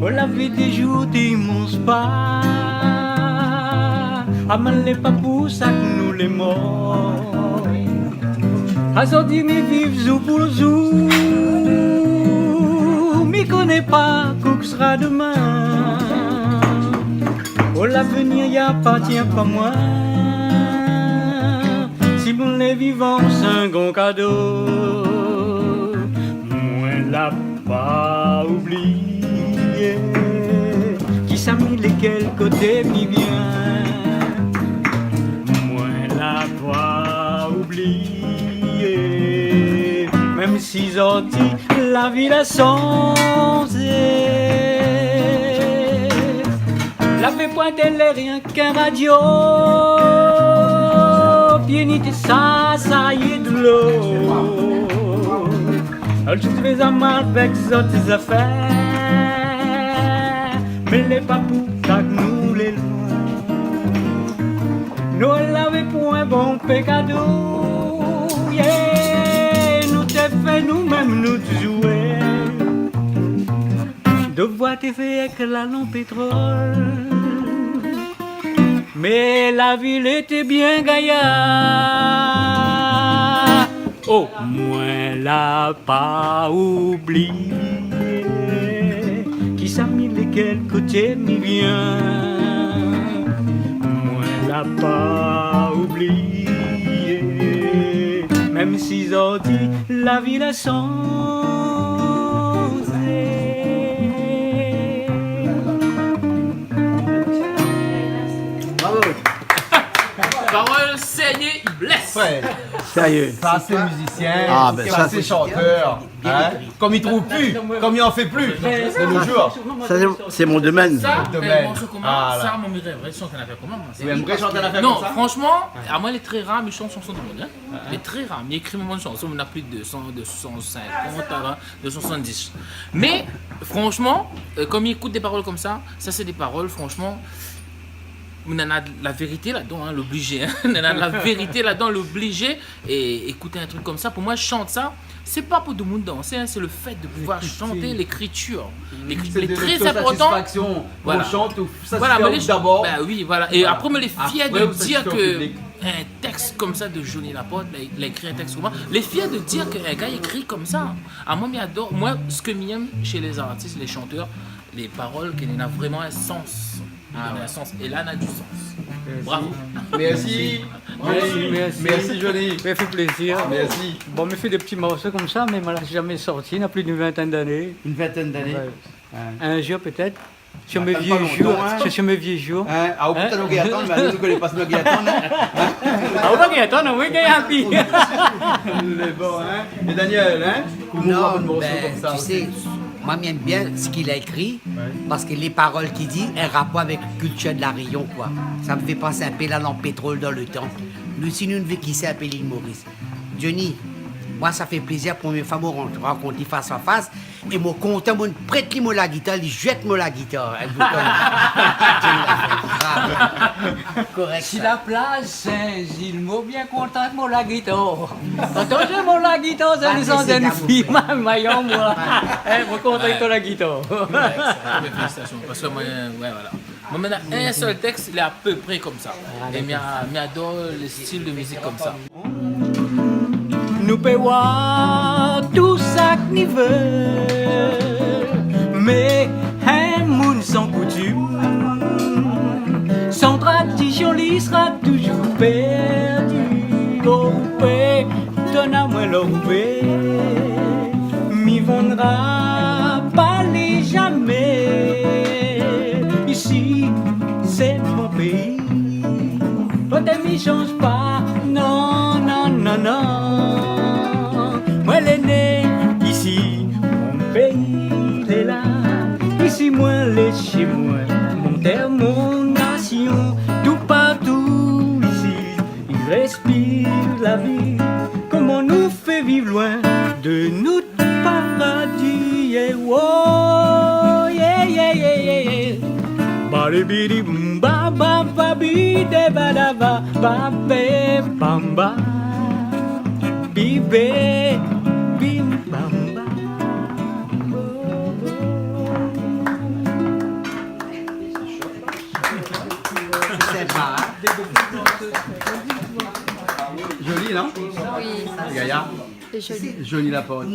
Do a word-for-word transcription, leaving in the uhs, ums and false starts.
Ou la vi dé zour té i manz pa, aman lé pa pou sak nou lé mor. Azordi mi viv zour pou zour, mi koné pa kosa sra domin. O lavenir i apartien pa moin. Si moin lé vivan sé in gran kado. Moin la pa oublié kisa mi lé, kèl koté mi vien. Moin la pa oublié, mèm si zordi la vi la sanzé. Lavé poin télé, rienk in radio, pié ni té sa, sa i lé dolo. Al zis fé zam avèk zot zafèr, mé lé pa pou sak nou lé loin. Nou lavé pou in bonpé kado, yeah, nou té fé nou mèm nou zoué. Dé voi té fé èk la lanp pétrol, mé la vi lété bien gayar. O, moin la pa oublié kisa mi lé, kèl koté mi vien. Moin la pa oublié, mèm si zordi la vi la sanzé. Bravo. Parol sérié, i blès. Ouais. Sérié. Sa sé mizisien, sa sé shantèr, hein. Kom i trouv pu, kom i an fé plu de nos jours. Sa sé, sé mon domèn. Sa, in morso koman sa, mon rèv, in shanson koman sa. Ou émré shant in nafèr konmsa ? Non, fransman, amoin lé tré rar mi shant shanson domoun, hein. Lé tré rar mi ékri mon shanson, na plis de dé san, dé san sinkant, dé san soisann-dis. Mé fransman, kom mi ékout dé parol konmsa, sa sé dé parol, fransman, nana la vérité ladan, hein, lé oblizé, hein. Nana la vérité ladan, lé oblizé. É ékout in trik konmsa, pou moin, shant sa, sé pa pou domoun dansé, hein, sé le fèt de pouvoir shanté, lékritir. Lékritir lé tré inportan. Sé de satisfaksion. Voilà. Ou shant, ou sa, voilà, sé mé lé, dabor. Ba oui, voilà. É apré, mé lé fièr de dir ke in tèks konmsa de Johnny Laporte, la, la ékri in tèks konmsa. Lé fièr de dir ke in gars i ékri konmsa. Amoin, mi ador. Moin, sak mi èm shé lé zartis, lé shantèr, lé parol ki néna vréman in sans. Ah ouais. Néna in sans. É la, na du sans. Merci. Bravo. Merci. Merci. Merci, Johnny. Sa fé plézir. Merci. Bon, mi fé dé ti morso konmsa, mé moin la zamé sorti, na plis d'in vintèn d'ané. Une vingtaine d'années. Ouais. Un jour peut-être. Sur mes vieux jours, hein. Sur mes vieux jours. Hein ? Ah, ou pé atann, mé nou koné pa si nou gingn atann, hein. Ah, ou pa gingn atann, oui, gingn atann. Mé bon, hein. É Daniel, hein, koman ou voi in morso konmsa osi ? Non, ben, tu sais, moi, j'aime bien ce qu'il a écrit, parce que les paroles qu'il dit, un rapport avec la culture de La Réunion, quoi. Ça me fait penser un peu la lampe pétrole dans le temps. Nous aussi, nous, nous vivons ici, un peu l'île Maurice. Johnny, moin, sa fé plézir, promié foi moin ran-, rankontr li fas a fas. É moin kontan, moin prèt li mon la gitar, li zoué mon la gitar. Èk boutone. Bravo. Korèk, sa. Si la plaz Sin-Zil, moin bien kontan mon la gitar. Kan ou zoué mon la gitar, sé lé zanzèl fi, ma, ma, moin. Hein, moin kontan ton la gitar. Korèk, sa. Mé félisitasion. Parske moin, ouais, voilà. Moin, mi néna in sèl tèks, lé a pé pré konmsa. É mi a-, mi ador le stil de mizik konmsa. Nou pé oir tout sak ni vé, mé in moun san koutim, san tradision, li sra touzour pèrdi. O pé, donn amoin lorvé, mi vandra pa li zamé. Isi, sé mon péi. Koté mi sanz pa, non, non, non, non. Moin lé né isi, mon péi lé la. Isi moin lé shé moin, mon tèr, mon nasion. Toupartou isi, i rèspir la vi. Koman nou fé viv loin de nout paradi, yeah, oh, yeah, yeah, yeah, yeah, yeah. Balibidi, ba, ba, ba, bi, de, ba, da, ba, ba, be, bam, ba. Bi, be, bim, bam, ba. Joli, non ? Oui. Yaya. C'est joli. Joli la porte.